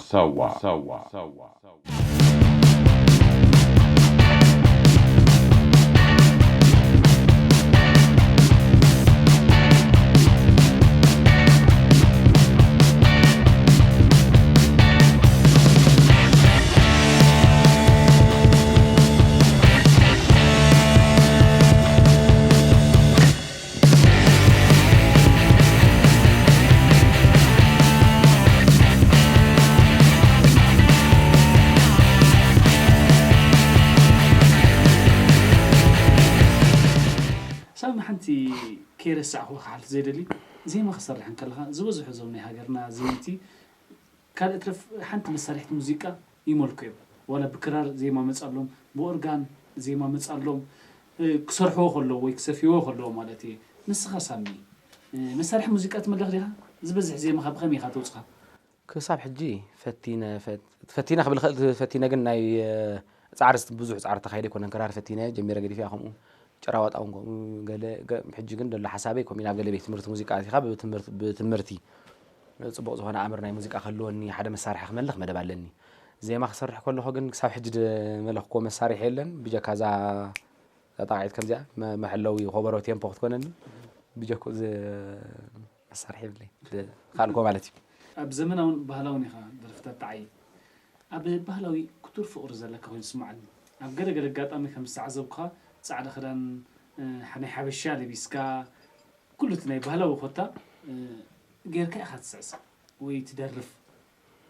ሳዋ። ሳሚ፣ ሓንቲ ከይረሳዕኹ ክሓልፍ ዘይደሊ፣ ዜማ ክሰርሕ እንከለኻ ዝበዝሑ እዞም ናይ ሃገርና ዘየምቲ ካልእ ትረፍ ሓንቲ መሳርሕቲ ሙዚቃ ይመልኩ እዮም። ዋላ ብክራር ዜማ መጻሎም፣ ብኦርጋን ዜማ መጻሎም፣ እ፣ ክሰርሕዎ ከለዉ ወይ ክሰፍይዎ ከለዉ ማለት እየ። ንስኻ ሳሚ፣ እ፣ መሳርሒ ሙዚቃ ትመልኽ ዲኻ? ዝበዝሕ ዜማኻ ብኸመይ ኢኻ ተውጽኻ? ክሳብ ሕጂ ፈቲነ ፈት- ፈቲነ ክብል ክእል ፈቲነ ግን ናይ እ፣ ጻዕሪ ብዙሕ ጻዕሪ ተካይደ ኣይኮነን። ክራር ፈቲነ ጀሚረ ገዲፈያ ከምኡ ጭራዋጣ እውን ከምኡ ገለ ገ- ሕጂ ግን ዘሎ ሓሳበይ ከምኡ ናብ ገለ ቤት ትምህርቲ ሙዚቃ ኣቲኻ ብትምህርቲ ብትምህርቲ ጽቡቕ ዝኾነ ኣምር ናይ ሙዚቃ ክህልወኒ ሓደ መሳርሒ ክመልኽ መደብ ኣለኒ። ዜማ ክሰርሕ ከለኹ ግን ክሳብ ሕጂ ዝመለኽክዎ መሳርሒ የለን ብጀካ እዛ እዛ ጣቕዒት ከምዚኣ መ- መሐለዊ ኮበሮ ቴምፖ ክትኮነኒ ብጀክኡ ዝ- መሳርሒ የብለይ ካልኮ ማለት እዩ። ኣብ ዘመናውን ባህላውን ኢኻ ደርፍታት ትዓዪ። ኣብ ባህላዊ ክቱር ፍቕሪ ዘለካ ኮይኑ ይስምዓኒ። ኣብ ገለ ገለ ኣጋጣሚ ከም ዝተዓዘብኩኻ ጻዕዳ ክዳን እ፣ ናይ ሓበሻ ለቢስካ ኩሉ እቲ ናይ ባህላዊ ኮታ እ፣ ጌርካ ኢኻ ትስዕስዕ ወይ ትደርፍ።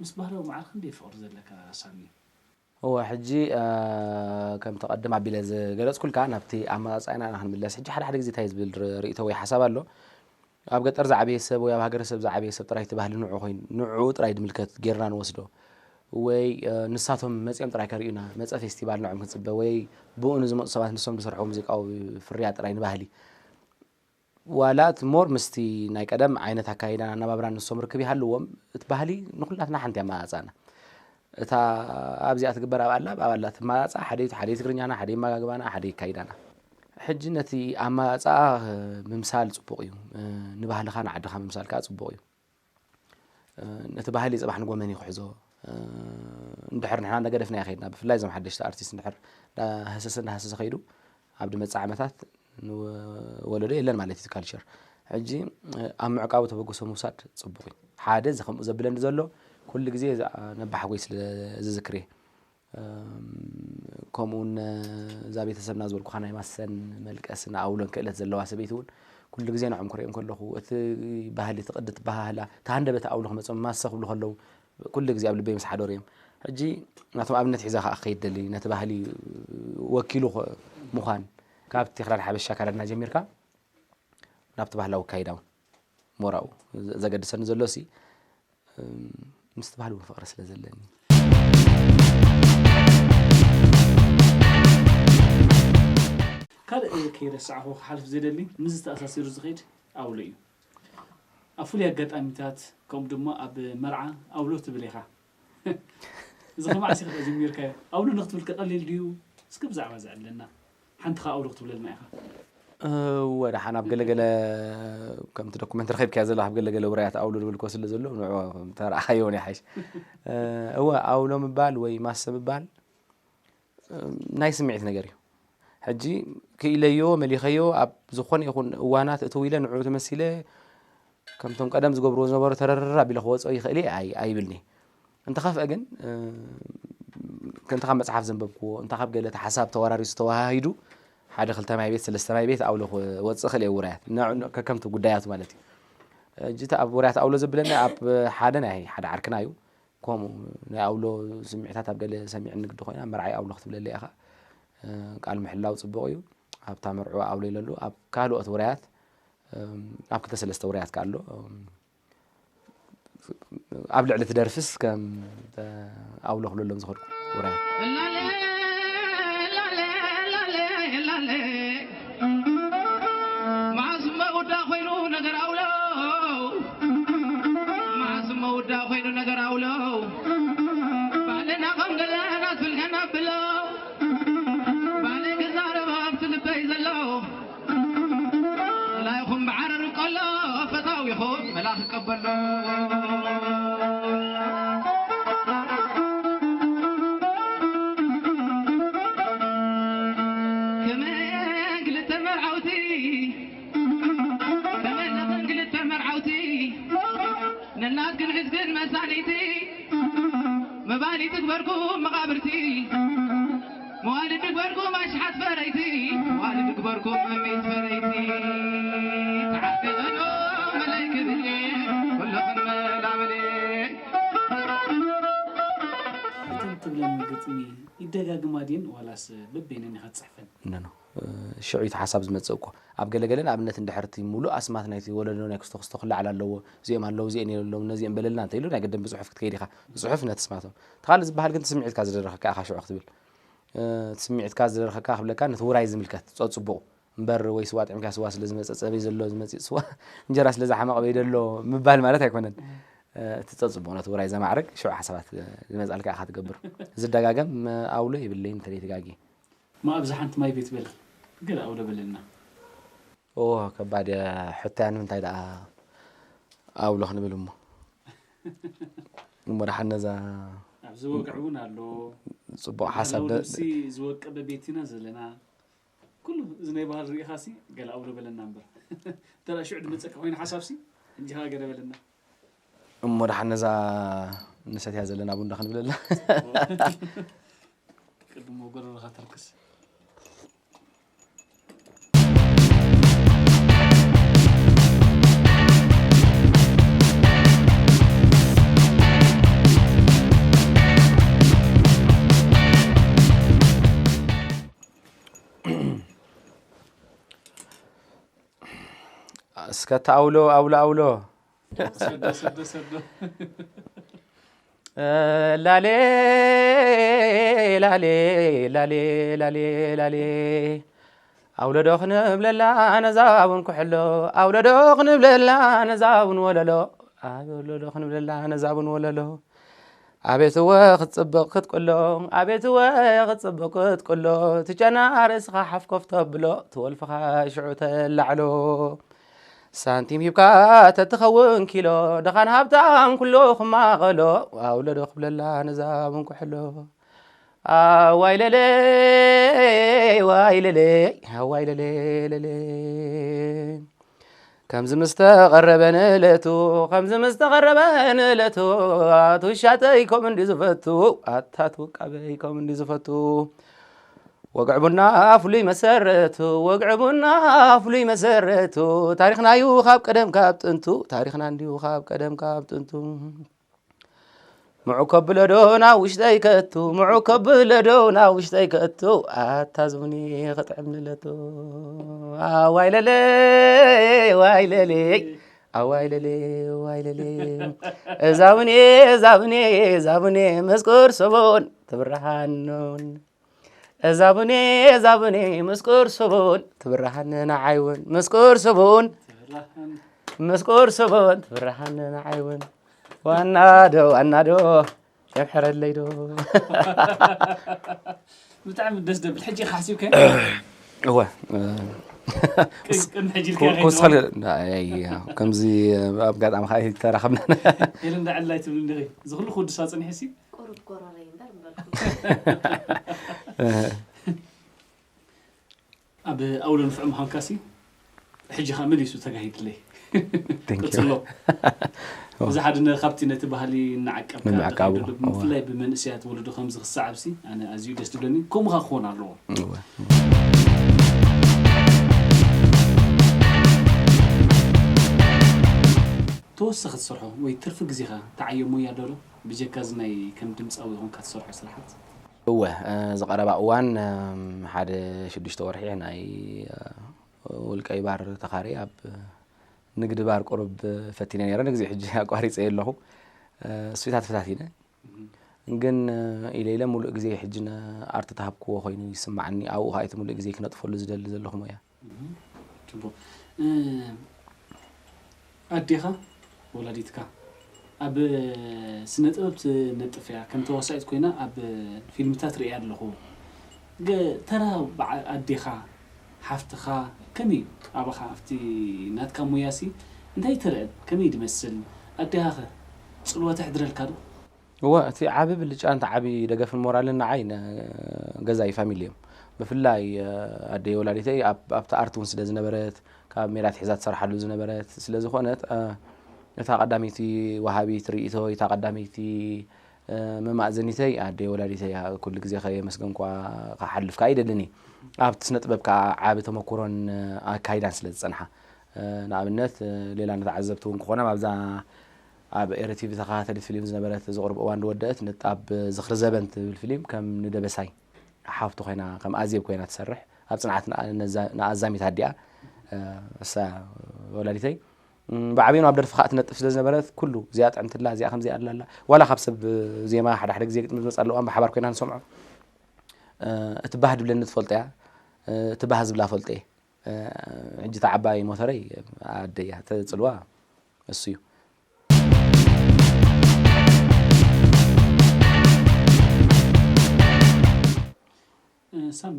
ምስ ባህላዊ ማዕረ ክንደይ ፍቕሪ ዘለካ ሳሚ? እወ ሕጂ ከምቲ ቀደም ኣቢለ ዝገለፅኩልካ ናብቲ ኣመፃፅኣና ኢና ክንምለስ። ሕጂ ሓደ ሓደ ግዜ እንታይ ዝብል ር- ርእይቶ ወይ ሓሳብ ኣሎ፣ ኣብ ገጠር ዝዓበየ ሰብ ወይ ኣብ ሃገረሰብ ዝዓበየ ሰብ ጥራይ እቲ ባህሊ ንዑ ኮይኑ ንዑ ጥራይ ዝምልከት ጌርና ንወስዶ ወይ ንሳቶም መፂኦም ጥራይ ከርእዩና መፀ ፌስቲቫል ንዖም ክንፅበ ወይ ብኡ ንዝመፁ ሰባት ንሶም ዝሰርሕዎ ሙዚቃዊ ፍርያት ጥራይ ንባህሊ ዋላ እቲ ሞር ምስቲ ናይ ቀደም ዓይነት ኣካይዳን ኣነባብራን ንሶም ርክብ ይሃልዎም፣ እቲ ባህሊ ንኹላትና ሓንቲ ኣመፃፅኣና። እታ ኣብዚኣ ትግበር ኣብ ኣላ ኣብ ኣላ ትመፃፃ፣ ሓደ ሓደ ትግርኛና፣ ሓደ ኣመጋግባና፣ ሓደ ኣካይዳና። ሕጂ ነቲ ኣመፃፅኣ ምምሳል ፅቡቕ እዩ፣ ንባህልኻ ንዓድኻ ምምሳል ከዓ ፅቡቕ እዩ። ነቲ ባህሊ ፅባሕ ንጎ መን እዩ ክሕዞ? እንድሕር ንሕና እንዳገደፍናዮ ከይድና፣ ብፍላይ እዞም ሓደሽቲ ኣርቲስት እንድሕር እንዳሃሰሰ እንዳሃሰሰ ከይዱ፣ ኣብ ዝመፅእ ዓመታት ንወለዶ የለን ማለት እዩ ካልቸር። ሕጂ ኣብ ምዕቃቡ ተበግሶ ምውሳድ ፅቡቕ እዩ። ሓደ እዚ ከምኡ ዘብለኒ ዘሎ ኩሉ ግዜ ነባሓጎይ ስለ ዝዝክር እየ። ከምኡ እውን እዛ ቤተሰብና ዝበልኩኻ ናይ ማሰን መልቀስን ኣውሎን ክእለት ዘለዋ ሰበይቲ እውን ኩሉ ግዜ ንዖም ክሪኦም ከለኹ እቲ ባህሊ እቲ ቅዲ እቲ ባህላ እቲ ሃንደበት ኣውሎ ክመፅኦም ማሰ ክብሉ ከለዉ ኩሉ ግዜ ኣብ ልበይ ምስ ሓደሩ እዮም። ሕጂ ናቶም ኣብነት ሒዘ ከዓ ክኸይድ ደሊ ነቲ ባህሊ ወኪሉ ምዃን ካብቲ ክዳን ሓበሻ ኣከዳድና ጀሚርካ ናብቲ ባህላዊ ኣካይዳ እውን ሞራኡ ዘገድሰኒ ዘሎ ሲ ምስቲ ባህሊ እውን ፍቕሪ ስለ ዘለኒ። ካልእ ከይረሳዕኹ ክሓልፍ ዝደሊ ምስ ዝተኣሳሲሩ ዝኸይድ ኣውሎ እዩ። ኣብ ፍሉይ ኣጋጣሚታት ከምኡ ድማ ኣብ መርዓ ኣውሎ ትብል ኢኻ። እዚ ከመዓስ ኢኻ ጀሚርካዮ? ኣውሎ ንክትብል ከ ቀሊል ድዩ? እስኪ ብዛዕባ እዚ ዕለና ሓንቲ ከ ኣውሎ ክትብለልና ኢኻ። እወ ደሓን ኣብ ገለገለ ከምቲ ዶኩመንት ረኺብካዮ ዘለኻ ኣብ ገለገለ ውራያት ኣውሎ ዝብል ኮ ስለ ዘሎ ንዑ ተረኣኻዮ እውን ይሓይሽ። እወ ኣውሎ ምባል ወይ ማሰ ምባል ናይ ስምዒት ነገር እዩ። ሕጂ ክኢለዮ መሊኸዮ ኣብ ዝኾነ ይኹን እዋናት እትው ኢለ ንዑ ተመሲለ ከምቶም ቀደም ዝገብርዎ ዝነበሩ ተረር ኣቢለ ክወፅኦ ይኽእል እየ ኣይ- ኣይብልኒ። እንተኸፍአ ግን ከምቲ ካብ መፅሓፍ ዘንበብክዎ እንተ ካብ ገለ እቲ ሓሳብ ተወራሪሱ ተወሃሂዱ ሓደ ክልተ ማይ ቤት ሰለስተ ማይ ቤት ኣውሎ ክወፅእ ይኽእል እየ ውራያት ንዕ- ከከምቲ ጉዳያቱ ማለት እዩ። ሕጂ እቲ ኣብ ውራያት ኣውሎ ዘብለኒ ኣብ ሓደ ናይ ሓደ ዓርክና እዩ። ከምኡ ናይ ኣውሎ ስምዒታት ኣብ ገለ ሰሚዕኒ ግዲ ኮይና መርዓይ ኣውሎ ክትብለለይ ኢኻ ቃል ምሕላው ፅቡቕ እዩ። ኣብታ መርዑ ኣውሎ ኢለሉ ኣብ ካልኦት ውራያት ኣብ ክልተ ሰለስተ ውራያት ከ ኣሎ ኣብ ልዕሊ እቲ ደርፍስ ከም ኣውሎ ክብለሎም ዝኸድኩ ውራያት ላለ ላለ ላለ ላለ መዓስ መውዳ ኮይኑ ነገር ኣውሎ መዓስ መውዳ ኮይኑ ነገር ኣውሎ ባልና ከም ገለና ትብልከና ብሎ ባለ ክዛረብ ኣብቲ ልበይ ዘሎ ላይኹም ብዓረር ቀሎ ፈታዊኹም መላኽ ቀበሎ መሳኒቲ መባሊ ትግበርኩም መቓብርቲ፣ መዋልድ ትግበርኩም ኣሽሓት ፈረይቲ፣ መዋልድ ትግበርኩም እሚት ፈረይቲ። ተዓቢቐዶ መለይ ክብል ኩልኽን መላምሊ። እተን ትብለን ግጥሚ ይደጋግማ ድየን ዋላስ በበይነን ኢኻ ትጽሕፈን? ኖ፣ ኖ። ሽዑ እቲ ሓሳብ ዝመጽእ እኮ። ኣብ ገለገለ ንኣብነት እንድሕር እቲ ሙሉእ ኣስማት ናይቲ ወለዶ ናይ ክስቶ ክስቶ ክለዓል ኣለዎ፣ እዚኦም ኣለዉ፣ እዚኦም የለዎም፣ ነዚኦም በለልና እንተ ኢሉ ናይ ግድን ብጽሑፍ ክትከይድ ኢኻ። ብጽሑፍ ነቲ ስማቶም። እቲ ካልእ ዝበሃል ግን እቲ ስምዒትካ ዝደረኸካ ኢኻ ሽዑ ክትብል። እ፣ እቲ ስምዒትካ ዝደረኸካ ክብለካ ነቲ ውራይ ዝምልከት ጸጽቡቑ። እምበር ወይ ስዋ ጥዕምካ ስዋ ስለ ዝመጸ ጸበይ ዘሎ ዝመጽእ ስዋ እንጀራ ስለ ዝሓመቐ በይ ደሎ ምባል ማለት ኣይኮነን። እ፣ እቲ ጸጽቡቕ ነቲ ውራይ ዘማዕርግ ሽዑ ሓሳባት ዝመጻልካ ኢኻ ትገብር። ዝደጋገም ኣውሎ የብለይን እንተ ተጋጊ። እሞ ኣብዚ ሓንቲ ማይ ቤት በል፣ ገለ ኣውሎ በለና። ኦ፣ ከባድ እያ ሕቶያ። ንምንታይ ደኣ ኣውሎ ክንብል እሞ? እሞ ደሓን ነዛ ኣብዚ ወግዒ እውን ኣሎ። ጽቡቕ ሓሳብ ኣለዉ ደ- ነብሲ ዝወቀበ ቤት ኢና ዘለና። ኩሉ እዚ ናይ ባህል ርኢኻሲ ገለ ኣውሎ በለና እምበር። ተራ ሽዑ ድመጸካ ኮይኑ ሓሳብሲ እንጂ ሃገረ በለና። እሞ ደሓን ነዛ ንሰትያ ዘለና ቡን ዶ ክንብለላ? ቅድሞ ጎረሮኻ ተርክስ። እስከ ተኣውሎ ኣውሎ ኣውሎ። ሰዶ፣ ሰዶ፣ ሰዶ። ላሌ፣ ላሌ፣ ላሌ፣ ላሌ፣ ላሌ። ኣውለዶ ክንብለላ ነዛ ቡን ኩሕሎ፣ ኣውለዶ ክንብለላ ነዛ ቡን ወለሎ፣ ኣውለዶ ክንብለላ ነዛ ቡን ወለሎ። ኣቤትወ ክትጽብቕ ክትቅሎ፣ ኣቤትወ ክትጽብቕ ክትቅሎ፣ ትጨና ርእስኻ ሓፍ ኮፍ ተብሎ፣ ትወልፍኻ ሽዑ ተላዕሎ። ሳንቲም ሂብካ ተትኸውን ኪሎ፣ ደኻን ሃብታም ኩሉ ክማቐሎ፣ ኣውለዶ ክብለላ ነዛ ቡን ኩሕሎ። ኣዋይ ለለ፣ ዋይ ለለ፣ ኣዋይ ለለ፣ ለለ። ከምዚ ምስ ተቐረበ ንእለቱ፣ ከምዚ ምስ ተቐረበ ንእለቱ፣ ኣቲ ውሻጠይ ከምኡ እንድዩ ዝፈቱ፣ ኣታ ውቃበይ ከምኡ እንድዩ ዝፈቱ። ወግዒ ቡና ፍሉይ መሰረቱ፣ ወግዒ ቡና ፍሉይ መሰረቱ፣ ታሪኽና እዩ ካብ ቀደም ካብ ጥንቱ፣ ታሪኽና እንድዩ ካብ ቀደም ካብ ጥንቱ። ምዑ ከብለዶ ናብ ውሽጠይ ከቱ፣ ምዑ ከብለዶ ናብ ውሽጠይ ከቱ፣ ኣታ ዝቡኒ ክጥዕም ንለቱ። ኣዋይ ለለ፣ ዋይ ለለ፣ ኣዋይ ለለ፣ ዋይ ለለ። እዛ ቡኔ፣ እዛ ቡኔ፣ እዛ ቡኔ፣ ምስ ቁርሲ ቡን ትብርሃኖን። እዛ ቡኔ፣ እዛ ቡኔ፣ ምስ ቁርሲ ቡን ትብርሃኒ ንዓይ እውን፣ ምስ ቁርሲ ቡን፣ ምስ ቁርሲ ቡን ትብርሃኒ ንዓይ እውን። ዋናዶ፣ ዋናዶ፣ የምሕረለይ ዶ። ብጣዕሚ ደስ ደብል። ሕጂ ኢኻ ሓሲብካዮ? እወ፣ እ፣ ቅድ-፣ ቅድሚ ሕጂ ኢልካዮ ኩ-፣ ክወስኸል-፣ ከይትኸውን? ኣይ፣ ከምዚ ኣብ ኣጋጣሚ ከዓ ተራኸብና። ሄለን ዳዕላይ ትብል እንዲኺ? እዚ ኩሉ ክውድሳ ጸኒሐ ሲ? ቁሩብ ጎረረይ እምበር እምበልኩ። ኣብ ኣውሎ ንፍዕ ምዃንካሲ ሕጂ ኸኣ መሊሱ ተጋሂድለይ። Thank you። ቅጽሎ። ኦ። እዚ ሓደ ነ-፣ ካብቲ ነቲ ባህሊ እናዓቀብካ ንምዕቃቡ። ተኻይዶ፣ እወ። ብፍላይ ብመንእሰያት ወለዶ ከምዚ ክሰዓብሲ ኣነ ኣዝዩ ደስ ዝብለኒ። ከምኡ ኸኣ ክኾን ኣለዎ። እወ። ተወሳኺ ትሰርሖ ወይ ትርፊ ግዜኻ ትዓዮ ሞያ ኣሎ ዶ? ብጀካ እዚ ናይ ከም ድምጻዊ ኾንካ ትሰርሖ ስራሓት? እወ፣ እ፣ ዝቐረባ እዋን፣ እም፣ ሓደ ሽዱሽተ ወርሒ ናይ፣ እ፣ ውልቀይ ባር ተኻርየ ኣብ ንግዲ ባር ቁሩብ ፈቲነ ነይረ። ንግዜ ሕጂ ኣቋሪጸዮ ኣለኹ። እ፣ እሱታት ፈታቲነ። እም። ግን፣ እ፣ ኢለ ኢለ ሙሉእ ግዜ ሕጂ ንኣርቲ ተሃብክዎ ኮይኑ ይስምዓኒ። ኣብኡ ኸኣ እቲ ሙሉእ ግዜ ክነጥፈሉ ዝደሊ ዘለኹ ሞያ። እም፣ ጽቡቕ። እ፣ ኣዴኻ ወላዲትካ ኣብ ስነ ጥበብ ትነጥፍ እያ፣ ከም ተዋሳኢት ኮይና ኣብ ፊልምታት ርእያ ኣለኹ። ገ-፣ ተራ በዓ-፣ ኣዴኻ፣ ሓፍትኻ ከመይ እዩ? ኣባኻ ኣብቲ ናትካ ሞያሲ እንታይ ትርእን? ከመይ ድመስል? ኣዴኻኸ ጽልዋ ተሕድረልካ ዶ? እወ፣ እቲ ዓቢ ብልጫን እቲ ዓቢ ደገፍን ሞራልን ንዓይ ን-፣ ገዛይ ፋሚሊ እዮም። ብፍላይ፣ እ፣ ኣደይ ወላዲተይ ኣብ፣ ኣብቲ ኣርት እውን ስለ ዝነበረት፣ ካብ ሜላ ኣትሒዛ ትሰርሓሉ ዝነበረት ስለ ዝኾነት፣ እ፣ እታ ቀዳመይቲ ወሃቢት ርእይቶ፣ እታ ቀዳመይቲ፣ እ፣ መማእዘኒተይ ኣደይ ወላዲተይ እያ። ኩሉ ግዜ ከየመስገንኳ ክሓልፍ ከኣ ኣይደልን እየ። ኣብቲ ስነ ጥበብ ከኣ ዓቢ ተመኩሮን፣ እ፣ ኣካይዳን ስለ ዝጸንሓ። እ፣ ንኣብነት፣ እ፣ ሌላ ንተዓዘብቲ እውን ክኾና ኣብዛ ኣብ ኤረ ቲቪ ተኸታተሊት ፊልም ዝነበረት፣ እዚ ቁሩብ እዋን ዝወደአት፣ ንጣብ ዝኽሪ ዘበን ትብል ፊልም ከም ንደበሳይ ሓፍቱ ኮይና፣ ከም ኣዜብ ኮይና ትሰርሕ። ኣብ ጽንዓት ንኣ-፣ ነዛ-፣ ንኣዛሚት ኣዲኣ፣ እ፣ እሳ ወላዲተይ። እም፣ ብዓቢኡ ኣብ ደርፊ ከኣ ትነጥፍ ስለ ዝነበረት፣ ኩሉ እዚኣ ጥዕምቲ ኣላ፣ እዚኣ ከምዚኣ ኣላ ኣላ። ዋላ ካብ ሰብ ዜማ ሓደ ሓደ ግዜ ግጥሚ ዝመጽእ ኣለዋ፣ ብሓባር ኮይና ንሰምዖ። እ፣ እቲ ባህ ድብለኒ ትፈልጦ እያ፣ እ፣ እቲ ባህ ዝብላ ፈልጦ እየ። እ፣ ሕጂ እታ ዓባይ ሞተረይ ኣደይ እያ፣ እቲ ጽልዋ እሱ እዩ። እ፣ ሳሚ፣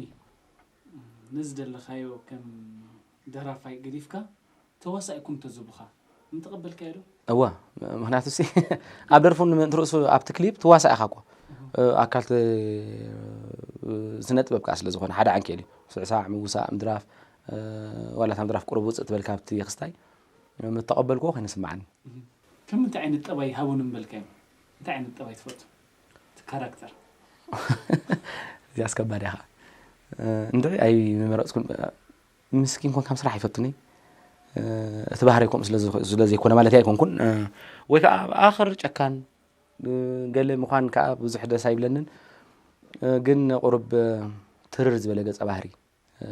ነዚ ዘለኻዮ ከም ደራፋይ ገዲፍካ ተዋሳኢ ኩን ተዝብሉኻ ምተቐበልካዮ ዶ? እወ፣ ምኽንያቱ ሲ ኣብ ደርፉ ንምእንቲ ርእሱ ኣብቲ ክሊፕ ትዋሳእ ኢኻ እኮ። እ፣ ኣካል ት-፣ ስነ ጥበብ ከኣ ስለ ዝኾነ ሓደ ዓንኬል እዩ። ስዕሳዕ፣ ምውሳእ፣ ምድራፍ፣ እ፣ ዋላ እታ ምድራፍ ቁሩብ ውጽእ ትበል ካብቲ ክስታይ፣ ምተቐበልክዎ ኮይኑ ይስምዓኒ። ከም እንታይ ዓይነት ጠባይ ሃቡኒ ምበልካዮም? እንታይ ዓይነት ጠባይ ትፈቱ? እቲ ካራክተር? እዚኣስ ከባድ እያ ኸዓ። እ፣ እንድዒ ኣይመረጽኩን። ምስኪን ኮንካ ምስራሕ ኣይፈቱን እየ። እ፣ እቲ ባህረይ ከምኡ ስለ ዝኸ-፣ ስለ ዘይኮነ ማለተይ ኣይኮንኩን። እ፣ ወይ ከዓ ኣብ ኣኽር ጨካን፣ እ፣ ገለ ምዃን ከዓ ብዙሕ ደስ ኣይብለንን። እ፣ ግን ቁሩብ፣ እ፣ ትርር ዝበለ ገጸ ባህሪ፣ እ፣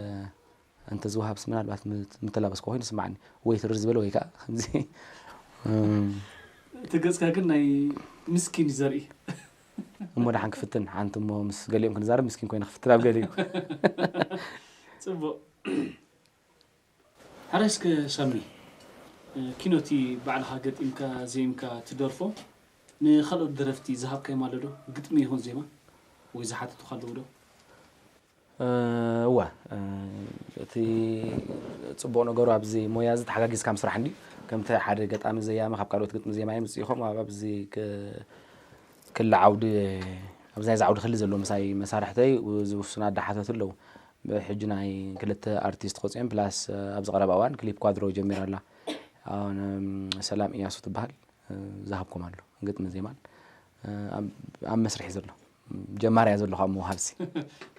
እንተዝወሃብስ ምናልባት ምት-፣ ምተላበስኩ ኮይኑ ይስምዓኒ። ወይ ትርር ዝበለ ወይ ከዓ ከምዚ፣ እም። እቲ ገጽካ ግን ናይ ምስኪን እዩ ዘርኢ። እሞ ደሓን ክፍትን፣ ሓንቲ እሞ ምስ ገሊኦም ክንዛረብ ምስኪን ኮይነ ክፍትን ኣብ ገሊኡ። ጽቡቕ። ሕራይ እስከ ሳሚ፣ እ፣ ኪኖቲ ባዕልኻ ገጢምካ፣ ዜምካ ትደርፎ፣ ንኻልኦት ደረፍቲ ዝሃብካዮም ኣሎ ዶ? ግጥሚ ይኹን ዜማ? ወይ ዝሓተቱኻ ኣለዉ ዶ? እ፣ እወ፣ እ፣ እቲ ጽቡቕ ነገሩ ኣብዚ ሞያ እዚ ተሓጋጊዝካ ምስራሕ እንድዩ። ከምቲ ሓደ ገጣሚ ዘያሚ ካብ ካልኦት ግጥሚ ዜማ የምጽእ ኢኹም፣ ኣብ፣ ኣብዚ ክ-፣ ክሊ ዓውዲ፣ ኣብዚ ናይዚ ዓውዲ ክሊ ዘለዉ ምሳይ መሳርሕተይ ዝውስኑ ኣዳሓተቱ ኣለዉ። ብሕጂ ናይ ክልተ ኣርቲስት ቆጽዮም ፕላስ፣ እ፣ ኣብዚ ቀረባ እዋን ክሊፕ ኳድሮ ጀሚራ ኣላ። ኣነ፣ ም፣ ሰላም እያሱ ትበሃል። እ፣ ዝሃብኩም ኣሎ ግጥሚ ዜማን፣ እ፣ ኣብ፣ ኣብ መስርሕ እዩ ዘሎ። ጀማሪ እያ ዘለኹ ኣብ ምውሃብሲ።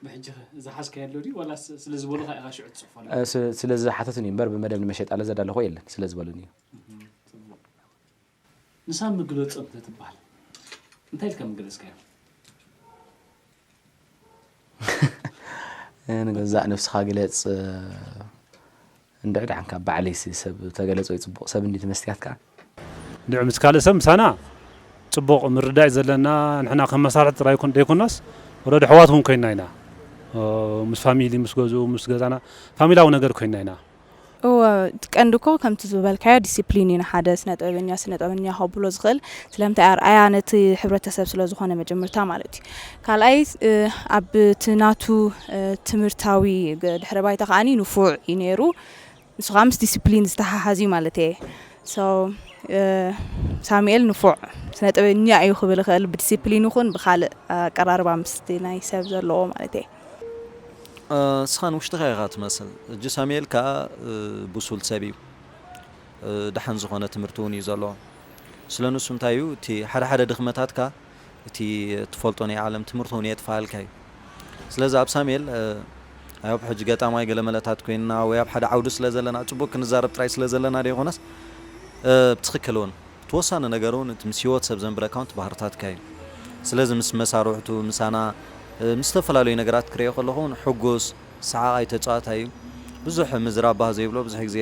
ብሕጂ ኸ ዝሓዝካዮ ኣሎ ድዩ ዋላስ ስለ ዝበሉኻ ኢኻ ሽዑ ትጽሕፈሉ? እ፣ ስ-፣ ስለ ዝሓተቱኒ እምበር ብመደብ ንመሸጣ ለዘዳለኹ የለን፣ ስለ ዝበሉኒ እዩ። እህ፣ ጽቡቕ። ንሳሚ ግለጾም ተትበሃል እንታይ ኢልካ ምገለጽካዮ? ንገዛእ ነብስኻ ግለጽ፣ እንድዒ ደሓን ካብ ባዕለይሲ ሰብ ተገለጾ እዩ ጽቡቕ። ሰብ እንድዩ እቲ መስትያት ከኣ። እንድዒ ምስ ካልእ ሰብ ምሳና ጽቡቕ ምርዳእ እዩ ዘለና። ንሕና ከም መሳርሕቲ ጥራይ ይኩን-፣ ዘይኮናስ ወረዲ ኣሕዋት እውን ኮይንና ኢና። ኦ፣ ምስ ፋሚሊ፣ ምስ ገዝኡ፣ ምስ ገዛና ፋሚላዊ ነገር ኮይንና ኢና። እወ፣ እቲ ቀንዲ እኮ ከምቲ ዝበልካዮ ዲሲፕሊን እዩ ንሓደ ስነ ጥበበኛ ስነ ጥበበኛ ከብሎ ዝኽእል። ስለምንታይ ኣርኣያ ነቲ ሕብረተሰብ ስለ ዝኾነ መጀመርታ ማለት እዩ። ካልኣይ፣ እ፣ ኣብ እቲ ናቱ፣ እ፣ ትምህርታዊ ግ-፣ ድሕረ ባይታ ከኣኒ ንፉዕ እዩ ነይሩ። ንሱ ከኣ ምስ ዲሲፕሊን ዝተሓሓዝ እዩ ማለት እየ። So፣ እ፣ ሳሙኤል ንፉዕ ስነ ጥበበኛ እዩ ክብል እኽእል፣ ብዲሲፕሊን ይኹን ብኻልእ ኣቀራርባ ምስቲ ናይ ሰብ ዘለዎ ማለት እየ። እ፣ ንስኻ ንውሽጥኻ ኢኻ ትመስል። ሕጂ ሳሙኤል ከኣ፣ እ፣ ብሱል ሰብ እዩ። እ፣ ደሓን ዝኾነ ትምህርቲ እውን እዩ ዘለዎ። ስለ ንሱ እንታይ እዩ፣ እቲ ሓደ ሓደ ድኽመታትካ፣ እቲ ትፈልጦ ናይ ዓለም ትምህርቲ እውን የጥፍኣልካ እዩ። ስለዚ ኣብ ሳሙኤል፣ እ፣ ኣብ ሕጂ ገጣማይ ገለ መለታት ኮይንና ወይ ኣብ ሓደ ዓውዲ ስለ ዘለና፣ ጽቡቕ ክንዛረብ ጥራይ ስለ ዘለና ዶ ይኾነስ፣ እ፣ ብትኽክል እውን እቲ ወሳኒ ነገር እውን እቲ ምስ ህይወት ሰብ ዘንብረካ እውን እቲ ባህርታትካ እዩ። ስለዚ ምስ መሳርሕቱ፣ ምሳና፣ እ፣ ምስ ዝተፈላለዩ ነገራት ክርእዮ ከለኹ እውን ሕጉስ፣ ሰሓቓይ፣ ተጻዋታይ እዩ። ብዙሕ ምዝራብ ባህ ዘይብሎ፣ ብዙሕ ግዜ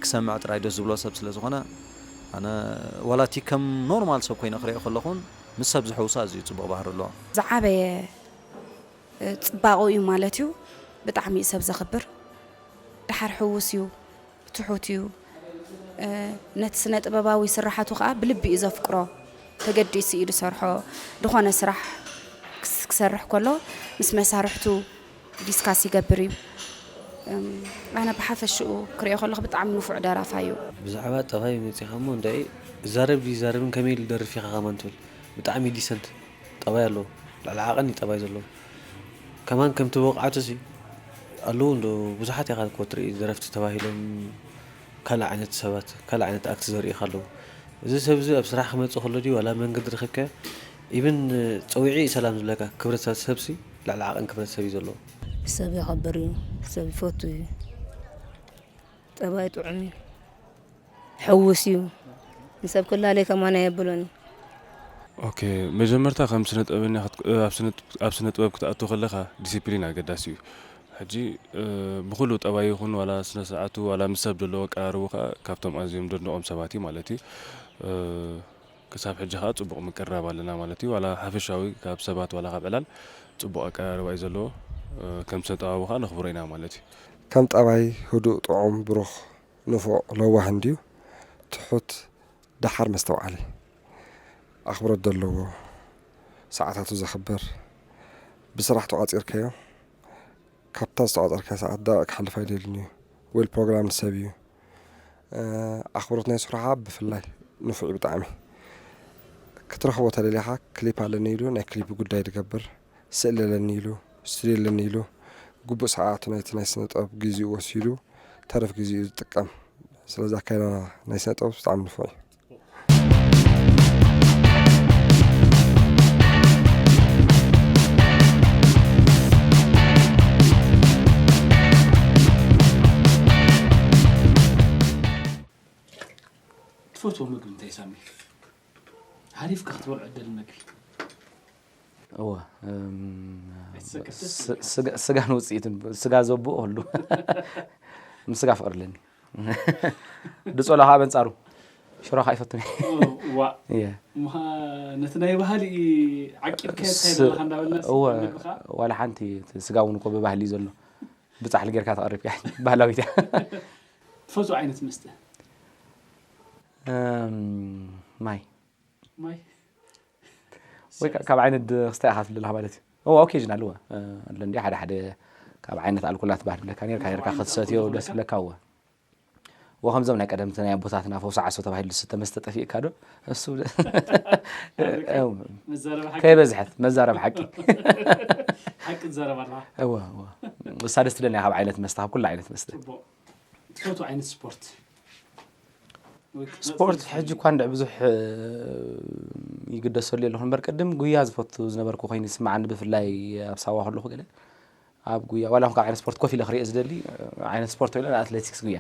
ክሰምዕ ጥራይ ደስ ዝብሎ ሰብ ስለ ዝኾነ፣ ኣነ ዋላ እቲ ከም ኖርማል ሰብ ኮይነ ክርእዮ ከለኹ እውን ምስ ሰብ ዝሕውሶ ኣዝዩ ጽቡቕ ባህሪ ኣለዎ። ዝዓበየ፣ እ፣ ጽባቐኡ እዩ ማለት እዩ። ብጣዕሚ እዩ ሰብ ዘኽብር። ደሓር ሕዉስ እዩ፣ ትሑት እዩ። እ፣ ነቲ ስነ ጥበባዊ ስርሓቱ ኸኣ ብልቢ እዩ ዘፍቅሮ። ተገዲሱ እዩ ዝሰርሖ። ዝኾነ ስራሕ ክስ-፣ ክሰርሕ ከሎ ምስ መሳርሕቱ ዲስካስ ይገብር እዩ። እም፣ ኣነ ብሓፈሽኡ ክሪኦ ከለኹ ብጣዕሚ ንፉዕ ደራፋይ እዩ። ብዛዕባ ጠባይ መጺኻ እሞ እንድዒ፣ ይዛረብ ድዩ ይዛረብን ከመይ ኢሉ ይደርፍ ኢኻ ከማን ትብል። ብጣዕሚ ዲሰንት ጠባይ ኣለዎ። ልዕሊ ዓቐን እዩ ጠባይ ዘለዎ። ከማን ከምቲ ብቕዓቱሲ ኣለዉ እንዶ ብዙሓት ኢኻ እኮ ትርኢ ደረፍቲ ተባሂሎም ካልእ ዓይነት ሰባት፣ ካልእ ዓይነት ኣክት ዘርእኻ ኣለዉ። እዚ ሰብ እዚ ኣብ ስራሕ ክመጽእ ከሎ ድዩ ዋላ መንገዲ ረኺብካዮ? ኢብን ጸዊዑ እዩ ሰላም ዝብለካ። ክብረት ሰብሲ ልዕሊ ዓቐን ክብረት ሰብ እዩ ዘለዎ። ሰብ የኸብር እዩ። ሰብ ይፈቱ እዩ። ጠባይ ጥዑም እዩ። ሕውስ እዩ። ንሰብ ክላለይ ከማና የብሎን። ኦኬ፣ መጀመርታ ከም ስነ ጥበበኛ ኣብ ስነ ጥበብ ክትኣቱ ከለኻ ዲሲፕሊን ኣገዳሲ እዩ። ሕጂ ብኩሉ ጠባይ ይኹን ዋላ ስነ ስርዓቱ ዋላ ምስ ሰብ ዘለዎ ኣቀራርቡ ከዓ ካብቶም ኣዝዮም ደድንቖም ሰባት እዩ ማለት እዩ። ክሳብ ሕጂ ከዓ ፅቡቕ ምቅርራብ ኣለና ማለት እዩ። ዋላ ሓፈሻዊ ካብ ሰባት ዋላ ካብ ዕላል ፅቡቕ ኣቀራርባ እዩ ዘለዎ። ከም ስነ ጥበባዊ ከዓ ነኽብሮ ኢና ማለት እዩ። ከም ጠባይ ህዱእ፣ ጥዑም፣ ብሩኽ፣ ንፉዕ፣ ለዋህ እንድዩ። ትሑት፣ ደሓር መስተውዓሊ፣ ኣኽብሮት ዘለዎ፣ ሰዓታቱ ዘኽብር፣ ብስራሕ ተቋፂርካዮ ካብታ ዝተቋፀርካያ ሰዓት ደቂቕ ክሓልፍ ኣይደልን እዩ። ዌል ፕሮግራምድ ሰብ እዩ። ኣኽብሮት ናይ ስርሑ ከዓ ብፍላይ ንፉዕ እዩ ብጣዕሚ። ክትረኽቦ ተደሊኻ ክሊፕ ኣለኒ ኢሉ ናይ ክሊፕ ጉዳይ ዝገብር፣ ስእሊ ኣለኒ ኢሉ፣ ስቱድዮ ኣለኒ ኢሉ፣ ግቡእ ሰዓቱ ናይቲ ናይ ስነ ጥበብ ግዚኡ ወሲዱ ተረፍ ግዚኡ ዝጥቀም። ስለዚ ኣካይዳና ናይ ስነ ጥበብ ብጣዕሚ ንፉዕ እዩ። ትፈትዎ ምግቢ እንታይ ሳሚ? ሃሪፍካ ክትበልዖ እደሊ መግቢ። እወ እም፣ ኣይትሰክፍስ? ስ- ስጋ- ስጋን ውፅኢትን ስጋ ዘብኡ ኩሉ ምስጋ ፍቅሪ ኣለኒ። ድጾላ ከዓ በንጻሩ ሽሮ ከዓ ይፈቱን። ዋ እየ እሞ ነቲ ናይ ባህሊ ዓቂብካ ስ- ዘለካ እንዳበልና እወ ምግብኻ ዋላ ሓንቲ እቲ ስጋ እውን እኮ ብባህሊ እዩ ዘሎ። ብጻሕሊ ጌርካ ተቐሪብካ ባህላዊት እያ። ትፈትዎ ዓይነት መስተ? እም፣ ማይ ማይ ወይ ከዓ ካብ ዓይነት ክስታይ ኢኻ ትብል ዘለኻ ማለት እዩ። እወ ኦኬዥናል እወ ኣሎ እንዲ ሓደ ሓደ ካብ ዓይነት ኣልኮላት ባህል ብለካ ኔርካ ኔርካ ክትሰትዮ ደስ ብለካ እወ። ወከምዞም ናይ ቀደምቲ ናይ ኣቦታትና ፈውሲ ዓሶ ተባሂሉ ዝስተ መስተ ጠፊእካ ዶ? እሱ መዛረብ ሓቂ ከይበዝሐት መዛረብ ሓቂ። ሓቂ ትዛረብ ኣለኻ። እወ እወ እሳ ደስ ትብለኒ እያ ካብ ዓይነት መስተ ካብ ኩሉ ዓይነት መስተ። ጽቡቕ። ትፈትዎ ዓይነት ስፖርት? ወይ ክትነጥፍ ስፖርት ትፈትዊ? ሕጂ እኳ እንድዒ ብዙሕ ይግደሰሉ የለኹ እምበር ቅድም ጉያ ዝፈቱ ዝነበርኩ ኮይኑ ይስምዓኒ ብፍላይ ኣብ ሳዋ ከለኹ ገለ ኣብ ጉያ ዋላ ካብ ዓይነት ስፖርት ኮፍ ኢለ ክሪኦ ዝደሊ ዓይነት ስፖርት ወይ ኣትሌቲክስ ጉያ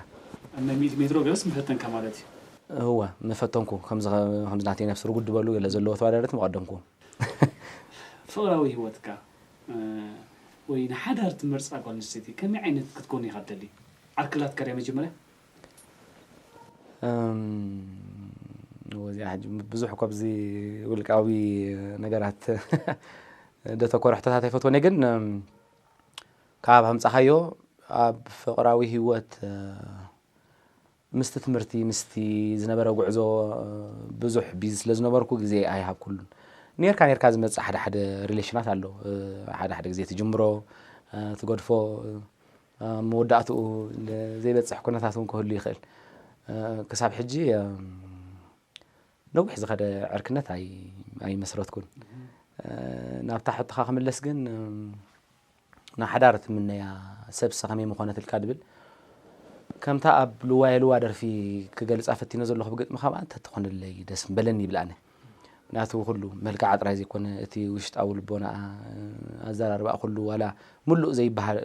ኣብ ናይ ሚእቲ ሜትሮ ገለስ ምፈተንካ ማለት እዩ። እወ ምፈተንኩ ከምዚ ከምዚ ናተይ ነብሲ ርጉድ ዝበሉ ገለ ዘለዎ ተወዳደርቲ ምቐደምኩ። ፍቕራዊ ህይወትካ ወይ ንሓዳር ትመርፃ ጓል ኣንስተይቲ ከመይ ዓይነት ክትኮን ኢኻ ትደሊ? ዓርክላትካ ድያ መጀመርያ? እም፣ እወ እዚኣ ሕጂ ብዙሕ እኮ ኣብዚ ውልቃዊ ነገራት ደተኮረ ሕቶታት ኣይፈትወን እየ ግን እም፣ ካብ ኣምጻኻዮ ኣብ ፍቕራዊ ህይወት እ፣ ምስቲ ትምህርቲ ምስቲ ዝነበረ ጉዕዞ እ፣ ብዙሕ ቢዚ ስለ ዝነበርኩ ግዜ ኣይሃብኩሉን። ኔርካ ኔርካ ዝመጽእ ሓደ ሓደ ሪሌሽናት ኣሎ እ፣ ሓደ ሓደ ግዜ ትጅምሮ እ፣ ትገድፎ እ፣ ኣብ መወዳእትኡ ዘይበፅሕ ኩነታት እውን ክህሉ ይኽእል። ክሳብ ሕጂ ነዊሕ ዝኸደ ዕርክነት ኣይመስረትኩን። ናብታ ሕቶኻ ክምለስ ግን ንሓዳር ትምነያ ሰብሲ ከመይ ምኾነት ኢልካ ድብል ከምታ ኣብ ልዋየ ልዋ ደርፊ ክገልፃ ፈቲነ ዘለኹ ብግጥሚ ከምኣ እንተትኾነለይ ደስ ምበለኒ ይብል ኣነ። ምክንያቱ ኩሉ መልክዓ ጥራይ ዘይኮነ እቲ ውሽጣዊ ልቦናኣ ኣዘራርባኣ ኩሉ ዋላ ሙሉእ ዘይበሃል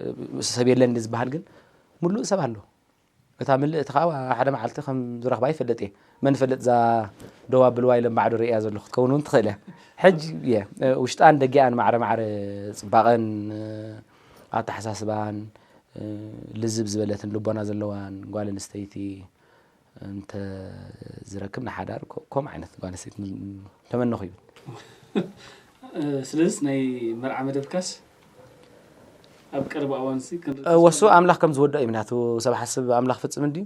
ሰብ የለን ዝበሃል ግን ሙሉእ ሰብ ኣሎ። እታ ምልእቲ ከዓ ሓደ መዓልቲ ከም ዝረኽባ ይፈልጥ እየ። መን ይፈልጥ እዛ ደው ኣብል ዋይ ለምባዕዶ ርእያ ዘለኹ ክትከውን እውን ትኽእል እያ። ሕጂ እየ ውሽጣን ደጊኣን ማዕረ ማዕረ ፅባቐን ኣተሓሳስባን ልዝብ ዝበለትን ልቦና ዘለዋን ጓል ኣንስተይቲ እንተ ዝረክብ ንሓዳር ከምኡ ዓይነት ጓል ኣንስተይቲ ተመነኹ ይብል። ስለዚ ናይ መርዓ መደብካስ ኣብ ቀረባ እዋን ሲ ክንርኢ ወሱ ኣምላኽ ከም ዝወድኦ እዩ ምክንያቱ ሰብ ሓስብ ኣምላኽ ፍፅም እንድዩ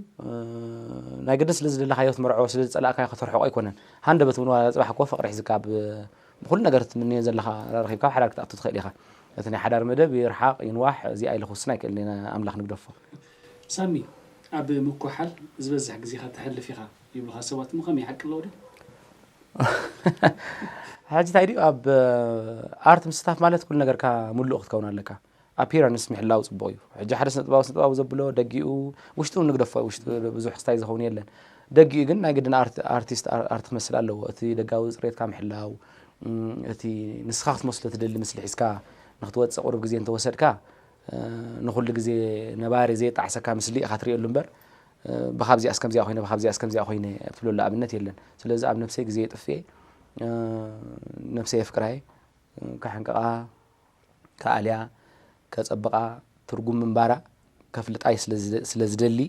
ናይ ግድን ስለ ዝደለኻዮ ትመርዖ ስለ ዝፀላእካዮ ከተርሕቆ ኣይኮነን ሃንደበት እውን ዋላ ፅባሕ እኮ ፍቕሪ ሒዝካ ብኩሉ ነገር ትምንዮ ዘለኻ ረኺብካ ሓዳር ክትኣቱ ትኽእል ኢኻ እቲ ናይ ሓዳር መደብ ይርሓቕ ይንዋሕ እዚኣ ኢለ ክውስን ኣይክእልን ኣምላኽ ንግደፎ ሳሚ ኣብ ምኩሓል ዝበዝሕ ግዜኻ ተሕልፍ ኢኻ ይብሉኻ ሰባት እሞ ከመይ ሓቂ ኣለዎ ድዩ? ሕጂ እንታይ ድዩ ኣብ ኣርት ምስታፍ ማለት ኩሉ ነገርካ ሙሉእ ክትከውን ኣለካ ኣፒራንስ ምሕላው ፅቡቅ እዩ ሕጂ ሓደ ስነጥባዊ ስነጥባዊ ዘብሎ ደጊኡ ውሽጡ ንግደፎ ውሽጡ ብዙሕ ክስታይ ዝኸውን የለን ደጊኡ ግን ናይ ግድን ኣርት-፣ ኣርቲስት ኣር-፣ ኣርት ክመስል ኣለዎ። እቲ ደጋዊ ጽሬትካ ምሕላው፣ እም፣ እቲ ንስኻ ክትመስሎ ትደሊ ምስሊ ሒዝካ ንክትወጽእ ቁሩብ ግዜ እንተወሰድካ፣ እ፣ ንኹሉ ግዜ ነባሪ ዘየጣዕሰካ ምስሊ ኢኻ ትርእየሉ እምበር፣ እ፣ ብኻብዚኣስ ከምዚኣ ኮይነ፣ ብኻብዚኣስ ከምዚኣ ኮይነ እትብለሉ ኣብነት የለን። ስለዚ ኣብ ነብሰይ ግዜ የጥፍኤ፣ እ፣ ነብሰይ የፍቅራየ፣ እ፣ ከሕንቅቓ፣ ከኣልያ፣ ከጸብቓ፣ ትርጉም ምንባራ ከፍልጣይ ስለ ዝደ-፣ ስለ ዝደሊ፣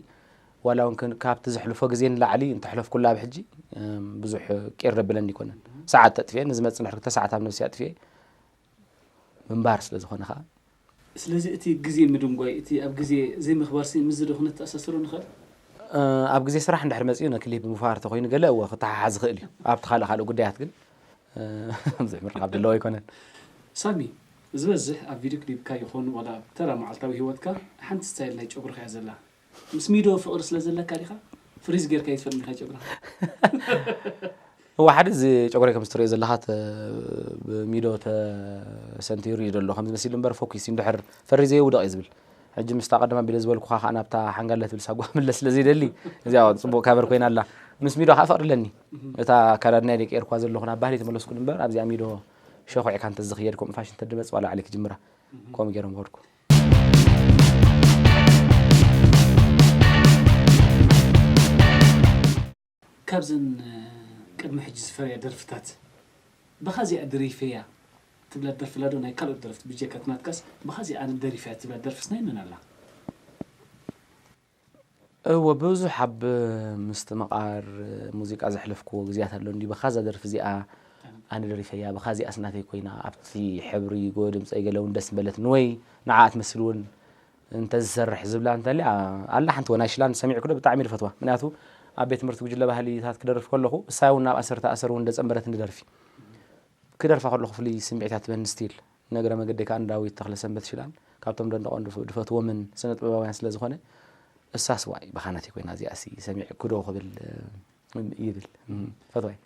ዋላ እውን ክን-፣ ካብቲ ዘሕልፎ ግዜ ንላዕሊ እንተሕለፍኩላ ኣብ ሕጂ፣ እም፣ ብዙሕ ቄር ዘብለኒ ኣይኮነን። ሰዓት ተጥፍኤ፣ ንዝመጽእ ንድሕሪ ክልተ ሰዓት ኣብ ነብሲ ኣጥፍኤ ምንባር ስለ ዝኾነ ኸኣ። ስለዚ እቲ ግዜ ምድንጓይ፣ እቲ ኣብ ግዜ ዘይምኽባርሲ ምስዚ ዶ ክነተኣሳስሮ ንኽእል? እ፣ ኣብ ግዜ ስራሕ እንድሕር መጺኡ ነክሊፕ ምፍሃር ተኾይኑ ገለ እወ ክተሓሓዝ ይኽእል እዩ። ኣብቲ ካልእ ካልእ ጉዳያት ግን፣ እ፣ ብዙሕ ምርኻብ ዘለዎ ኣይኮነን። ሳሚ፣ ዝበዝሕ ኣብ ቪድዮ ክሊፕካ ይኹን ዋላ ኣብ ተራ መዓልታዊ ህይወትካ ሓንቲ ስታይል ናይ ጨጉርኻ እያ ዘላ። ምስ ሚዶ ፍቕሪ ስለ ዘለካ ዲኻ ፍሪዝ ጌርካ ይትፈልጥ ዲኻ ጨጉርኻ? እወ፣ ሓደ እዚ ጨጉረይ ከም እትሪኦ ዘለኻ ተ-፣ ብሚዶ ተሰንቲሩ እዩ ዘሎ። ከም ዝመሲሉ እምበር ፎኪስ እዩ። እንድሕር ፈሪዘዮ ውደቕ እዩ ዝብል። ሕጂ ምስታ ቀደም ኣቢለ ዝበልኩኻ ኸኣ ናብታ ሓንጋለ ትብል ሳጓ ምለስ ስለ ዘይደሊ፣ እዚኣ ጽቡቕ ካቨር ኮይና ኣላ። ምስ ሚዶ ኸኣ ፍቕሪ ኣለኒ። እታ ኣካዳድናይ ደይ ቀየርኩዋ ዘለኹ ናብ ባህሊ ተመለስኩ እምበር ኣብዚኣ ሚዶ ሸኹዕካ እንተዝኽየድ ከምኡ ፋሽን ተድመጽ ዋላ ባዕለይ ክጅምራ። ከምኡ ገይረ ምኸድኩ። ካብዘን፣ እ፣ ቅድሚ ሕጂ ዝፈረያ ደርፍታት፣ ብኻ እዚኣ ደሪፈያ ትብላ ደርፊ ኣላ ዶ? ናይ ካልኦት ደረፍቲ ብጀካ እቲ ናትካስ፣ ብኻ እዚኣ ኣነ ደሪፈያ ትብላ ደርፍስ ናይ መን ኣላ? እወ፣ ብዙሕ ኣብ ምስትምቓር ሙዚቃ ዘሕለፍክዎ ግዜያት ኣሎ። እንዲ ብኻ እዛ ደርፊ እዚኣ ኣነ ደሪፈያ፣ ብኻ እዚኣስ ናተይ ኮይና፣ ኣብቲ ሕብሪ ጎ ድምጸይ ገለ እውን ደስ ምበለትኒ ወይ ንዓኣ ትመስል እውን እንተዝሰርሕ ዝብላ እንተልያ፣ ኣላ ሓንቲ ወናይ ሽላን ሰሚዕኩ ዶ ብጣዕሚ እየ ዝፈትዋ። ምክንያቱ ኣብ ቤት ትምህርቲ ጉጅለ ባህልታት ክደርፍ ከለኹ፣ እሳ እውን ናብ ኣሰር ተኣሰር እውን ደጸንበረትኒ ደርፊ። ክደርፋ ከለኹ ፍሉይ ስምዒት እያ ትበኒ ስቲል። ነግረ መገደይ ከኣ ንዳዊት ተኽለሰንበት ሽላን፣ ካብቶም ደንደቖን ድፈ-፣ ድፈትዎምን ስነ ጥበባውያን ስለ ዝኾነ፣ እሳስ ዋይ፣ ብኻ ናተይ ኮይና እዚኣሲ ሰሚዕኩ ዶ ክብል፣ እ፣ ይብል። እም፣ ፈትዋይ።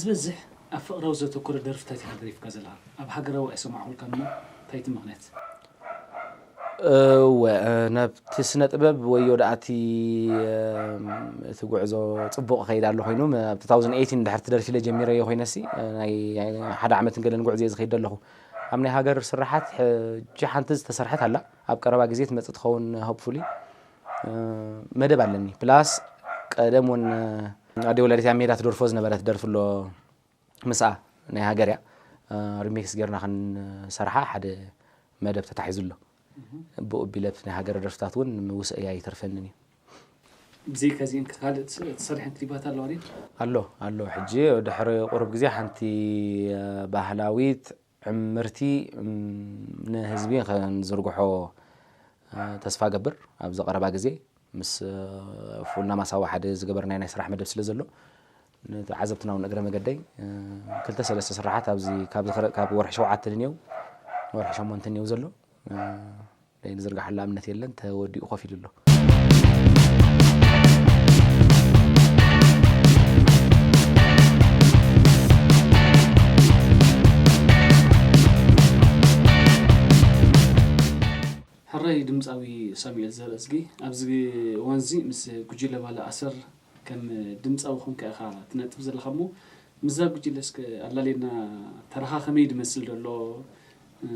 ዝበዝሕ ኣብ ፍቕራዊ ዘተኮረ ደርፍታት ኢኻ ደሪፍካ ዘለኻ። ኣብ ሃገራዊ ኣይሰማዕኩልካን እሞ፣ እንታይ እቲ ምኽንያት? እወ፣ እ፣ ናብቲ ስነ ጥበብ ወዮ ደኣ እቲ፣ እም፣ እቲ ጉዕዞ ጽቡቕ ይኸይድ ኣሎ ኮይኑ፣ ም-፣ ኣብ two thousand eighteen ድሕር እቲ ደርፊ ኢለ ጀሚረዮ ኮይነሲ፣ እ፣ ናይ፣ ናይ ሓደ ዓመትን ገለን ጉዕዞ እየ ዝኸይድ ዘለኹ። ኣብ ናይ ሃገር ስራሓት ሕጂ ሓንቲ ዝተሰርሐት ኣላ፣ ኣብ ቀረባ ግዜ ትመጽእ ትኸውን ሆፕፉሊ። እ፣ መደብ ኣለኒ። ፕላስ ቀደም እውን፣ እ፣ ኣደይ ወላዲት ኣብ ሜዳ ትደርፎ ዝነበረት ደርፊ ኣሎ፣ ምስኣ ናይ ሃገር እያ። እ፣ ሪሜክስ ጌርና ክንሰርሓ ሓደ መደብ ተታሒዙ ኣሎ። ብኡ ኣቢለ ኣብቲ ናይ ሃገር ደርፍታት እውን ምውስእያ ኣይተርፈንን እዩ። ብዘይካ እዚአን ከ ካልእ ትስ-፣ ትሰርሐን ክሊፓት ኣለዋ ድየን? ኣሎ፣ ኣሎ። ሕጂ ድሕሪ ቁሩብ ግዜ ሓንቲ፣ እ፣ ባህላዊት ዕምርቲ፣ እም፣ ንህዝቢ ክንዝርግሖ፣ እ፣ ተስፋ እገብር ኣብዚ ቀረባ ግዜ። ምስ፣ እ፣ ፉልና ማሳዋ ሓደ ዝገበርናዮ ናይ ስራሕ መደብ ስለ ዘሎ፣ ንተዓዘብትና እውን እግረ መገደይ፣ እ፣ ክልተ ሰለስተ ስራሓት ኣብዚ ካብ ዝኽረ-፣ ካብ ወርሒ ሸውዓተ ንኔው፣ ወርሒ ሸሞንተ ንኔው ዘሎ፣ እ፣ ናይ ዝርግሓሉ እምነት የለን፣ ተወዲኡ ኮፍ ኢሉ ኣሎ። ሕራይ ድምጻዊ ሳሙኤል ዘርእዝጊ፣ ኣብዚ እዋንዚ ምስ ጉጅለ ባህሊ ኣሰር ከም ድምጻዊ ኮንካ ኢኻ ትነጥፍ ዘለኻ እሞ፣ ምስዛ ጉጅለ እስከ ኣላልየና፣ ተራኻ ከመይ ድመስል ዘሎ? እ፣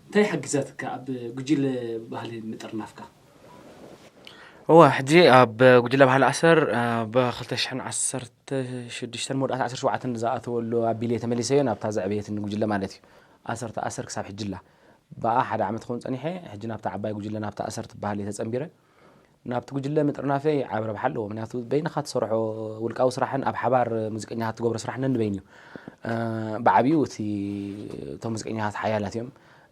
እንታይ ሓጊዛትካ ኣብ ጉጅለ ባህሊ ምጥርናፍካ? እወ፣ ሕጂ ኣብ ጉጅለ ባህሊ ኣሰር፣ እ፣ ብ ክልተ ሽሕን ዓሰርተ ሽዱሽተን መወዳእታ ዓሰርተ ሸውዓተን ዝኣተወሉ ኣቢለ ተመሊሰዮ ናብታ ዘዕበየትኒ ጉጅለ ማለት እዩ። ኣሰር ተኣሰር ክሳብ ሕጂ ኣላ። ብኣ ሓደ ዓመት ክኸውን ጸኒሐ፣ ሕጂ ናብታ ዓባይ ጉጅለ ናብታ ኣሰር ትበሃል እየ ተጸንቢረ። ናብቲ ጉጅለ ምጥርናፈይ ዓቢ ረብሓ ኣለዎ። ምክንያቱ በይንኻ ትሰርሖ ውልቃዊ ስራሕን ኣብ ሓባር ሙዚቀኛታት ትገብሮ ስራሕ ነንበይኑ እዩ። እ፣ ብዓቢኡ እቲ፣ እቶም ሙዚቀኛታት ሓያላት እዮም።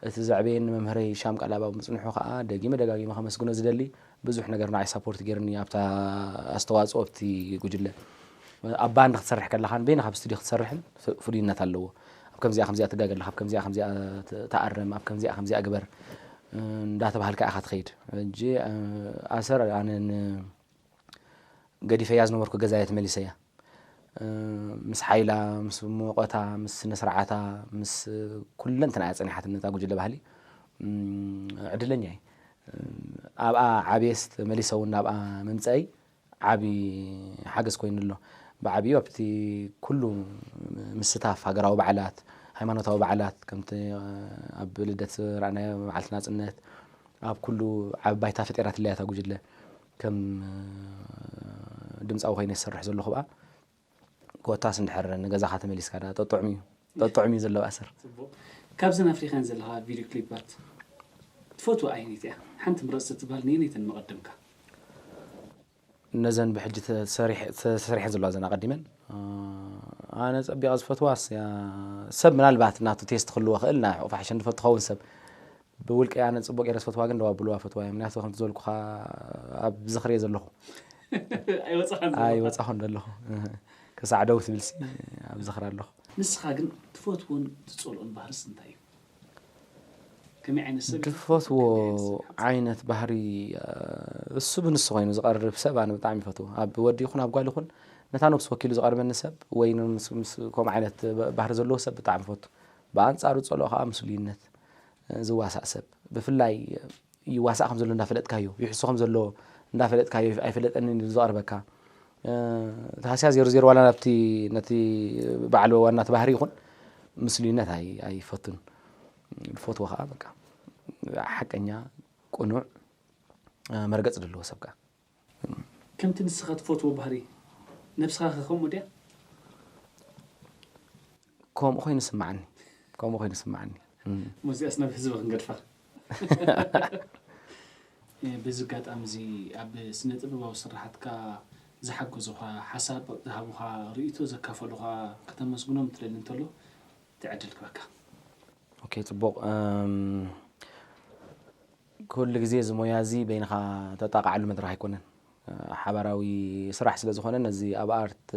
እቲ ዘዕበየኒ መምህረይ ሻም ቃል ኣባብ ምጽንሑ ከኣ ደጊመ ደጋጊመ ከመስግኖ ዝደሊ፣ ብዙሕ ነገር ንዓይ ሳፖርት ገይሩኒ ኣብታ ኣስተዋጽኦ ኣብቲ ጉጅለ። ኣብ ባንድ ክትሰርሕ ከለኻን በይንኻ ኣብ ስቱድዮ ክትሰርሕን ፍ-፣ ፍሉይነት ኣለዎ። ኣብ ከምዚኣ ከምዚኣ ትጋገ ኣለኻ፣ ኣብ ከምዚኣ ከምዚኣ ት-፣ ተኣረም፣ ኣብ ከምዚኣ ከምዚኣ ግበር፣ እ፣ እንዳተባሃልካ ኢኻ ትኸይድ። ሕጂ፣ እ፣ ኣሰር ኣነ ን-፣ ገዲፈያ ዝነበርኩ ገዛ እየ ተመሊሰያ። እ፣ ምስ ሓይላ፣ ምስ ሙቐታ፣ ምስ ስነ ስርዓታ፣ ምስ ኩለንትናኣ ጸኒሓትኒ እታ ጉጅለ ባህሊ። እም፣ ዕድለኛ እየ። እም፣ ኣብኣ ዓብየስ ተመሊሰ እውን ናብኣ ምምጸኣይ ዓቢ ሓገዝ ኮይኑ ኣሎ። ብዓቢኡ ኣብቲ ኩሉ ምስታፍ ሃገራዊ በዓላት፣ ሃይማኖታዊ በዓላት፣ ከምቲ ኣብ ልደት ረኣናዮ፣ በዓልቲ ናጽነት፣ ኣብ ኩሉ ዓቢ ባይታ ፈጢራትለያ እታ ጉጅለ። ከም ድምጻዊ ኮይነ ዝሰርሕ ዘለኹ ብኣ፣ ኮታስ እንድሕር ንገዛኻ ተመሊስካ ደኣ ጠጥዑም እዩ። ጠጥዑም እዩ ዘሎ ኣሰር። ጽቡቕ። ካብዘን ኣፍሪኻን ዘለኻ ቪድዮ ክሊፓት ትፈትዋ ኣየነይቲ እያ? ሓንቲ ምረጽ ትበሃል ነየነይተን መቐደምካ? ነዘን ብሕጂ ተሰሪሐ- ተሰሪሐን ዘለዋ ዘን ኣቐዲመን። ኣነ ጸቢቐ ዝፈትዋስ እያ። ሰብ ምናልባት ናቱ ቴስት ክህልዎ ክእል፣ ናይ ሕቑፋ ሓሸን ዝፈቱ ኸውን ሰብ። ብውልቀ ኣነ ጽቡቕ ገይረ ዝፈትዋ ግን ደዋ ብልዋ ፈትዋ እያ። ምክንያቱ ከምቲ ዝበልኩኻ ኣብ ዝኽሪ እየ ዘለኹ። ኣይወጻኻን ዘለኻ። ኣይወጻኹን ዘለኹ። ክሳዕ ደው ትብልሲ ኣብ ዝኽሪ ኣለኹ። ንስኻ ግን ትፈትዎን ትጸልኦን ባህርስ እንታይ እዩ? ከመይ ዓይነት ሰብ ኢኻ? ድፈትዎ ከመይ ዓይነት ሰብ ኢኻ? ዓይነት ባህሪ፣ እሱ ብንሱ ኮይኑ ዝቐርብ ሰብ ኣነ ብጣዕሚ ይፈትዎ። ኣብ ወዲ ይኹን ኣብ ጓል ይኹን ነታ ነብሱ ወኪሉ ዝቐርበኒ ሰብ ወይ ምስ ምስ ከምኡ ዓይነት ባህሪ ዘለዎ ሰብ ብጣዕሚ ይፈቱ። ብኣንጻሩ ዝጸልኦ ከዓ ምስሉይነት፣ ዝዋሳእ ሰብ። ብፍላይ ይዋሳእ ከም ዘሎ እንዳፈለጥካዮ፣ ይሕሱ ከም ዘሎ እንዳፈለጥካዮ፣ ኣይፈለጠንን ኢሉ ዝቐርበካ። ታህስያ ዜሮ ዜሮ ዋላ ናብቲ ነቲ በዓል ዋና እቲ ባህሪ ይኹን ምስሉይነት ኣይ ኣይፈቱን። ዝፈትዎ ከዓ በቃ ሓቀኛ፣ ቅኑዕ፣ መርገጽ ዘለዎ ሰብ ከዓ። ከምቲ ንስኻ ትፈትዎ ባህሪ ነብስኻ ከ ከምኡ ድያ? ከምኡ ኮይኑ ስምዓኒ። ከምኡ ኮይኑ ስምዓኒ። እም። ሙዚያስ ናብ ህዝቢ ክንገድፋ። በዚ ኣጋጣሚ እዚ ኣብ ስነ ጥበባዊ ስራሓትካ ዝሓገዙኻ፣ ሓሳብ ዝሃቡኻ፣ ርእይቶ ዘካፈሉኻ ከተመስግኖም ትደሊ እንተሎ እቲ ዕድል ክበካ። ኦኬ፣ ጽቡቕ። እም፣ ኩሉ ግዜ እዚ ሞያ እዚ በይንኻ ተጣቕዓሉ መድረኽ ኣይኮነን። ሓባራዊ ስራሕ ስለ ዝኾነ ነዚ ኣብ ኣርት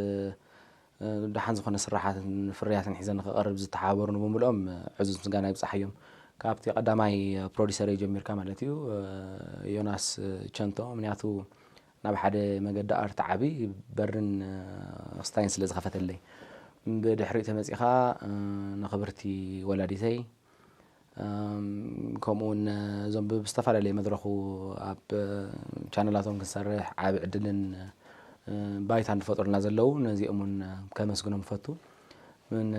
ደሓን ዝኾነ ስራሓትን ፍርያትን ሒዘ ንክቐርብ ዝተሓባበሩኒ ብምልኦም ዕዙዝ ምስጋና ይብጻሓዮም። ካብቲ ቀዳማይ ፕሮዲሰረይ ጀሚርካ ማለት እዩ፣ ዮናስ ቸንቶ፣ ምክንያቱ ናብ ሓደ መገዲ ኣርት ዓቢ በርን ክስታይን ስለ ዝኸፈተለይ። ብድሕሪኡ ተመጺኻ ንኽብርቲ ወላዲተይ፣ ከምኡ እውን እዞም ብዝተፈላለየ መድረኹ ኣብ ቻነላቶም ክንሰርሕ ዓቢ ዕድልን ባይታን ዝፈጥሩልና ዘለዉ ነዚኦም እውን ከመስግኖም እፈቱ። ምን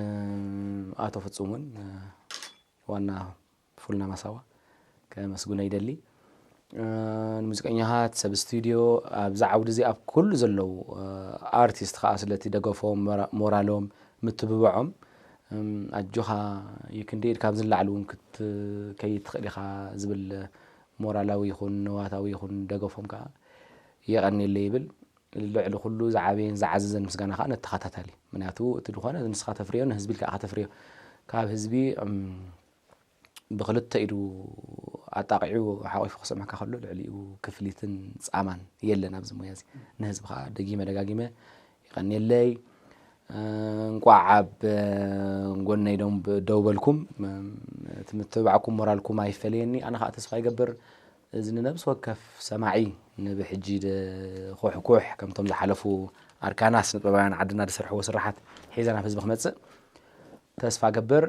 ኣቶ ፍጹም እውን ዋና ፉልና ማሳዋ ከመስግኖ ይደሊ። ንሙዚቀኛታት፣ ሰብ ስቱድዮ፣ ኣብዚ ዓውዲ እዚ ኣብ ኩሉ ዘለዉ ኣርቲስት ከዓ ስለቲ ደገፎም፣ ሞራሎም፣ ምትብባዖም፣ ኣጆኻ፣ you can do it፣ ካብዚ ንላዕሊ እውን ክትከይድ ትኽእል ኢኻ ዝብል ሞራላዊ ይኹን ንዋታዊ ይኹን ደገፎም ከዓ የቐንየለይ ይብል። ልዕሊ ኩሉ ዝዓበየን ዝዓዘዘን ምስጋና ከዓ ነተኸታታሊ። ምክንያቱ እቲ ዝኾነ ንስኻ ተፍርዮ ንህዝቢ ኢልካ ኢኻ ተፍርዮ። ካብ ህዝቢ ብኽልተ ኢዱ ኣጣቒዑ ሓቒፉ ክስዕመካ ከሎ ልዕሊኡ ክፍሊትን ጻማን የለን ኣብዚ ሞያ እዚ። ንህዝቢ ከዓ ደጊመ ደጋጊመ ይቐንየለይ። እንቋዕ ኣብ ጎነይ ደው በልኩም። እቲ ምትብባዕኩም ሞራልኩም ኣይፈለየኒ። ኣነ ከዓ ተስፋ ይገብር እዚ ንነብሲ ወከፍ ሰማዒ ንብሕጂ ኩሕኩሕ ከምቶም ዝሓለፉ ኣርካናት ስነጥበባውያን ዓድና ዝሰርሕዎ ስራሓት ሒዘ ናብ ህዝቢ ክመጽእ ተስፋ ገብር።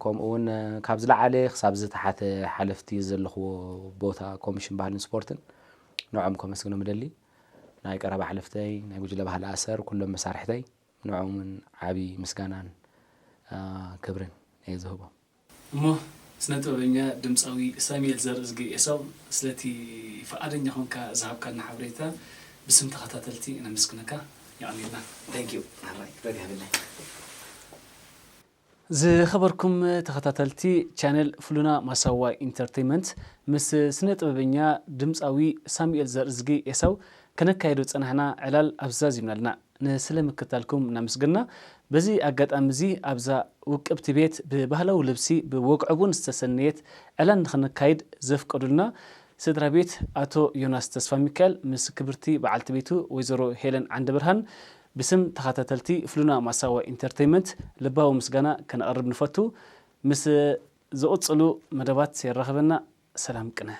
ከምኡ እውን ካብ ዝለዓለ ክሳብ ዝተሓተ ሓለፍቲ ዘለኽዎ ቦታ ኮሚሽን ባህልን ስፖርትን ንዖም ከመስግኖም እደሊ። ናይ ቀረባ ሓለፍተይ፣ ናይ ጉጅለ ባህሊ ኣሰር፣ ኩሎም መሳርሕተይ ንዖም እውን ዓቢ ምስጋናን ክብርን እየ ዝህቦም። እሞ ስነ ጥበበኛ ድምፃዊ ሳሙኤል ዘርእዝጊ ኤሳው ስለቲ ፍቓደኛ ኾንካ ዝሃብካና ሓበሬታ ብስም ተኸታተልቲ ነመስግነካ። የቐንየልና። Thank you። ሓራይ ረግ ሃብለይ። ዝኸበርኩም ተኸታተልቲ ቻነል ፍሉና ማሳዋ ኢንተርቴይመንት ምስ ስነ ጥበበኛ ድምፃዊ ሳሙኤል ዘርእዝጊ ኤሳው ከነካየዶ ዝጸናሕና ዕላል ኣብዚ ዛዚምና ኣለና። ንስለ ምክታልኩም እናመስገንና፣ በዚ ኣጋጣሚ እዚ ኣብዛ ውቅብቲ ቤት ብባህላዊ ልብሲ ብወግዒ ቡን ዝተሰነየት ዕላል ንኽነካይድ ዘፍቀዱልና ስድራ ቤት ኣቶ ዮናስ ተስፋሚካኤል ምስ ክብርቲ በዓልቲ ቤቱ ወይዘሮ ሄለን ዓንደብርሃን ብስም ተኸታተልቲ ፍሉና ማሳዋ ኢንተርቴይመንት ልባዊ ምስጋና ከነቕርብ ንፈቱ። ምስ ዝቕጽሉ መደባት የራኽበና። ሰላም ቅነ።